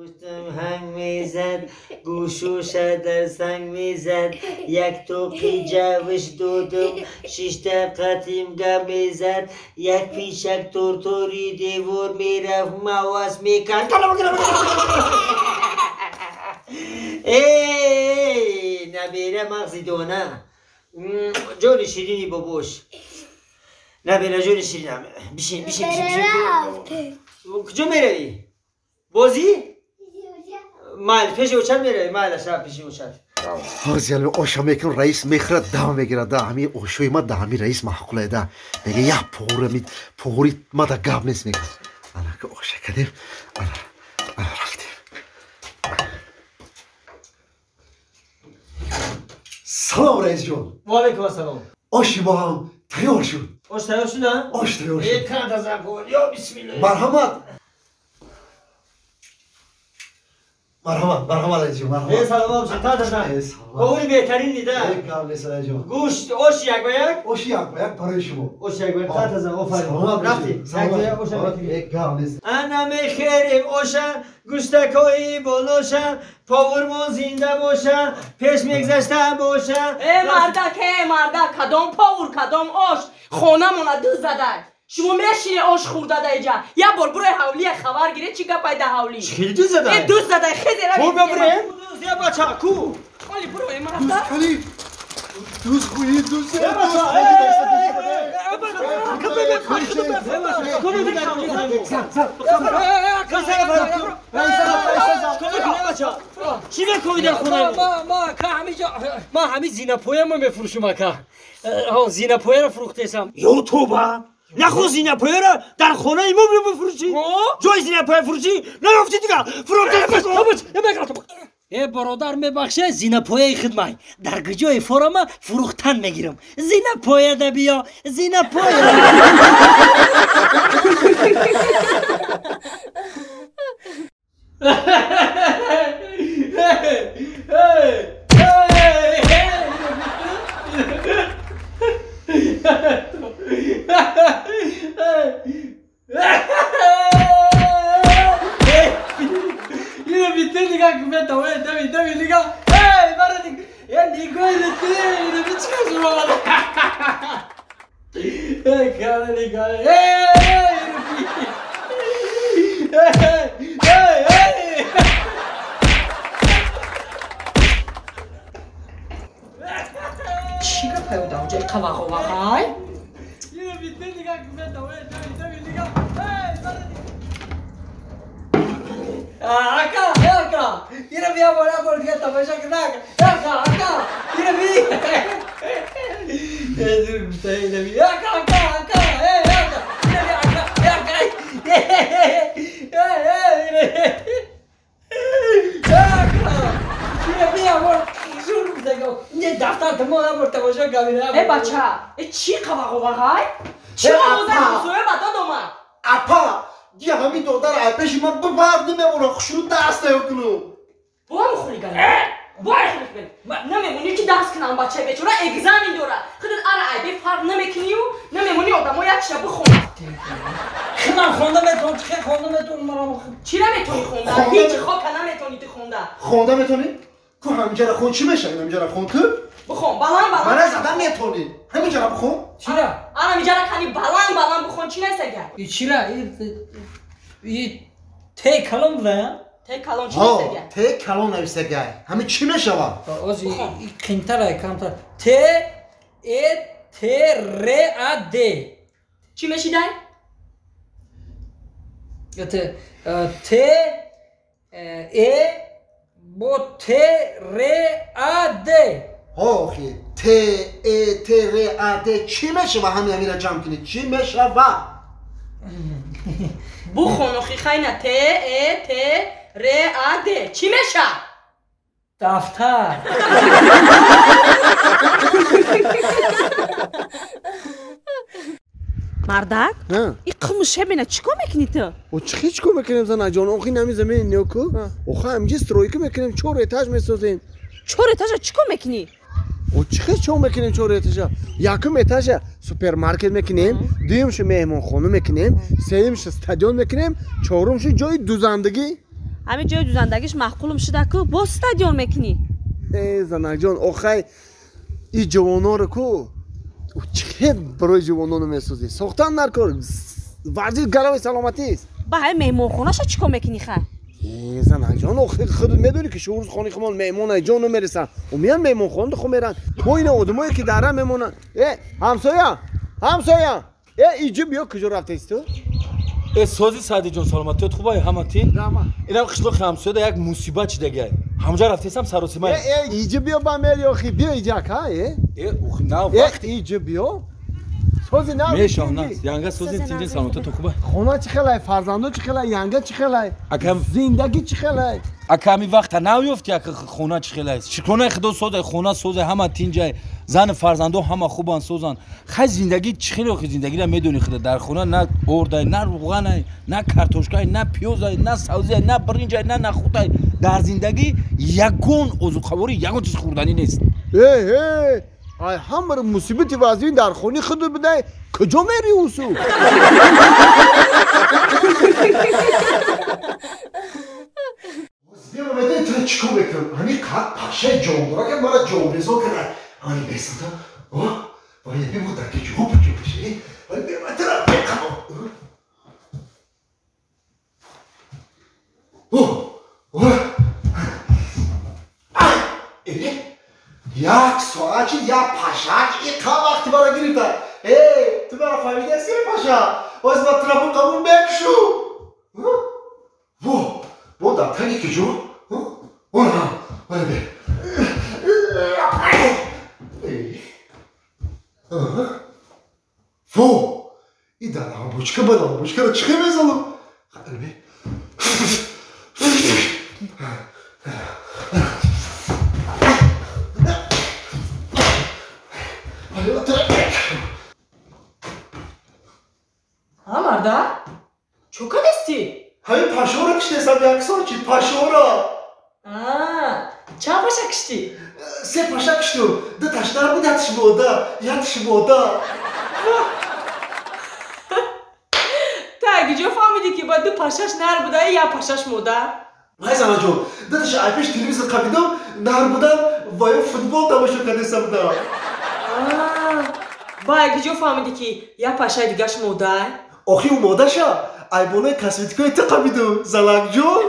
Гӯштам ҳанг мезад, гӯшуша дар санг мезад, як тоқи ҷавиш додум, шишта қатим гап мезад, як пишак тортори девор мерафт, маваз мекард. Эй, набера мағзи дона, ҷони ширини бобош. Набера ҷони ширинам, бишин, бишин, бишин. Куҷо меравӣ? Бозӣ? Майли, пеши очат меравӣ, майлаш, рафт пеши очат. Ҳозир оша мекунам, раис мехӯрад, дам мегирад, да ҳами ошои ма, да ҳами раис маъқулае, да мега як пора пори ма да гап нест, мега. Ана ка оша кардем, ана ана рафтем. Салом, раисҷон. Ва алайкум ассалом. Оши мо ҳам тайёр шуд. Ош тайёр шуд, а? Ош тайёр шуд. Э, кан тазаккур, ё бисмилла. Марҳамат, марҳамат, марҳамат, раисҷон, марҳамат. Э, саломат бошед, та тазан. Э, саломат. Повари беҳтарин дида. Э, гап нест, раисҷон. Гӯшт, ош як ба як? Оши як ба як барои шумо. Ош як ба як, та тазан, офарин. Саломат бошед. Рафтем, як ба як оша мехӯрем. Э, гап нест. Ана мехӯрем оша, гӯштакҳои болоша, повурмон зинда боша, пеш мегзашта боша. Э, мардак, э, мардак, кадом повур, кадом ош? Хонамона дӯз задай. Шумо мешине ош хӯрда да иҷа. Як бор бурои ҳавлия хабар гире, чӣ гапай да ҳавлӣ. Чӣ хеле дӯз задай? Э, дӯз задай, хезе ра. Ку бибурем? Я бача, ку? Оли бурои марда. Кали дӯз хӯи дӯз. Э, бача, э, э, чӣ мекунӣ дар хонаи Ма ҳамин зинапоямо мефурӯшум, ака. Зинапояро фурӯхтесам. Ё тоба, нахо зинапояро дар хонаи мо бифурӯшӣ, ҷои зинапоя фурӯшӣ наёфтӣ, дига фурӯхта. Э, бародар, мебахше, зинапояи хидмай дар куҷои форама фурӯхтан мегирам. Зинапояда биё, зинапоя. Yine bitirdik hakikaten. Tabii tabii tabii liga. Hey bana ya Nikoy bitti. Yine bir çıkarsın bana. Hey kara Nikoy. Hey hey hey hey. Чӣ гапай ода онҷа қавағовағай? Yine bitirdik hakikaten. Tabii tabii tabii liga. Hey bana Ака, ака, ира бия бора бор дига тамоша кунак. Ака, ака, ира би. Э, дур гуфта, ира би. Ака, ака, ака, э, ака, ира би, ака, ака. Э, э, ира. Ака, ира бия бор. Зур гуфта, не дафтар тамом бор тамоша кабина. Э, бача, э, чӣ қавағовағай? Чӣ овозаи ҳамсоя ба дод омад? Апа, дия ҳамин додар ай пеши ман бибар, намемонам, хушрӯ даст наё кунам. Боам хулиган, боам хулиган. Намемонӣ ки дарс кунам, бачаи бечора экзамен дора. Худат ара айбе фарқ намекунию, намемонӣ одамо як шаба бихонад. Худам хонда метавонам, чӣ хонда метавонам? Чира метавонӣ хонда? Ҳеҷ хока наметавонӣ ту хонда. Хонда метавонӣ? Ку ҳаминҷара хон, чӣ мешавад ҳаминҷара хон ту? Бихон, баланд баланд. Мана зада метавонӣ. Ҳаминҷара бихон. Чира? Ана ҳаминҷара кани баланд баланд бихон, чӣ нест агар? И чира? И те калон буда? Те калон чӣ нест агар? Те калон нависагай. Ҳамин чӣ мешавад? Оз и қинтара камтар. Т Э Т Р А Д. Чӣ мешидай? Т Т Э бо Т Р А Д. Охи, Т Э Т Р А Д чӣ мешава? Ҳамин ҳаминро ҷамъ кунед, чӣ мешава? Бухон охи, хайна Т Э Т Р А Д чӣ меша? Дафтар. Мардак, и қумуше бина, чӣ кор мекунӣ ту? О, чӣ чӣ кор мекунем, занаҷон? Охи нами замин неку. Охи ҳаминҷи стройка мекунем, чор этаж месозем. Чор этажа чӣ кор мекунӣ? О, чӣ чо мекунем чор этажа? Якум этажа супермаркет мекунем, дуюмша меҳмонхона мекунем, сеюмша стадион мекунем, чорумша ҷои дузандагӣ. Ҳамин ҷои дузандагиш маъқулум шуда ку, боз стадион мекунӣ. Э занакҷон, охай и ҷавононро ку чӣ барои ҷавононо месозӣ? Сохтан дар кор варзиш гарави саломатист. Ба ҳай меҳмонхонаша чӣ кор мекунӣ ха? Э занакҷон, охи худат медонӣ ки шурӯз хони хумон меҳмон ай ҷон намерасанд. О меян меҳмонхона хо меранд. Бо ина одамое ки дара мемонанд. Э ҳамсоя, ҳамсоя, э иҷи биё, куҷо рафтаист ту? Э сози Саъдиҷон, саломатиёт хубай ҳамати? Инам қишлоқи ҳамсояда як мусибат чидагай. Ҳамҷа рафтесам саросимай. Э иҷи биё ба мери охи, биё иҷак ҳа э? Э охи на вақт. Э иҷи биё. Сози на. Мешав на. Янга сози тинҷин саломатиёт хубай. Хона чӣ хелай, фарзандо чӣ хелай, янга чӣ хелай? Акам зиндагӣ чӣ хелай? Ака ҳами вақта наёфти ака хона чӣ хелай. Шукронаи худо созай, хона созай, ҳама тинҷай. Зан фарзандо ҳама хубан созан. Хай зиндагӣ чӣ хеле охи зиндагиро медонӣ худа дар хона на ордай, на руғанай, на картошкай, на пиёзай, на савзиай, на биринҷай, на нахӯтай. Дар зиндагӣ ягон озуқаворӣ, ягон чиз хӯрданӣ нест. Э э, ай ҳамаро мусибати вазъӣ дар хони худ бидай, куҷо мери усу? Биё чӣ кор мекунам? Ҳамин қад пашаи ҷондора ки мара ҷонбезор карда. Ани бесада. О, вай бибу дар ки ҷо ҷо пеши. Вай бематра беқабо. О, о. Э, як соат чи як пашак иқа вақти мара гирифта. Э, ту мара фаҳмидаси паша? Оз ма трапу қабул мекушу. Во, во дар таги ки ҷо? Она, вай бе. Во, и дар лампочка ба лампочкаро чӣ хел мезанам? Бе. Ҳа марда? Чо кадести? Ҳамин пашоро киштесам як сол чи пашоро. Чанд паша киштӣ? Се паша киштум. Ду таш нар буд, якш мода, якш мода. Та куҷо фаҳмидӣ ки ба ду пашаш нар буда, як пашаш мода? Вай занаҷон, ду таша ай пеш телевизор қабидам, нар будам ва ё футбол тамошо кардеса будам. Ба ай куҷо фаҳмидӣ ки як пашаи дигаш мода? Охи ӯ модаша ай болои косметикаи ту қабидум, залакҷон.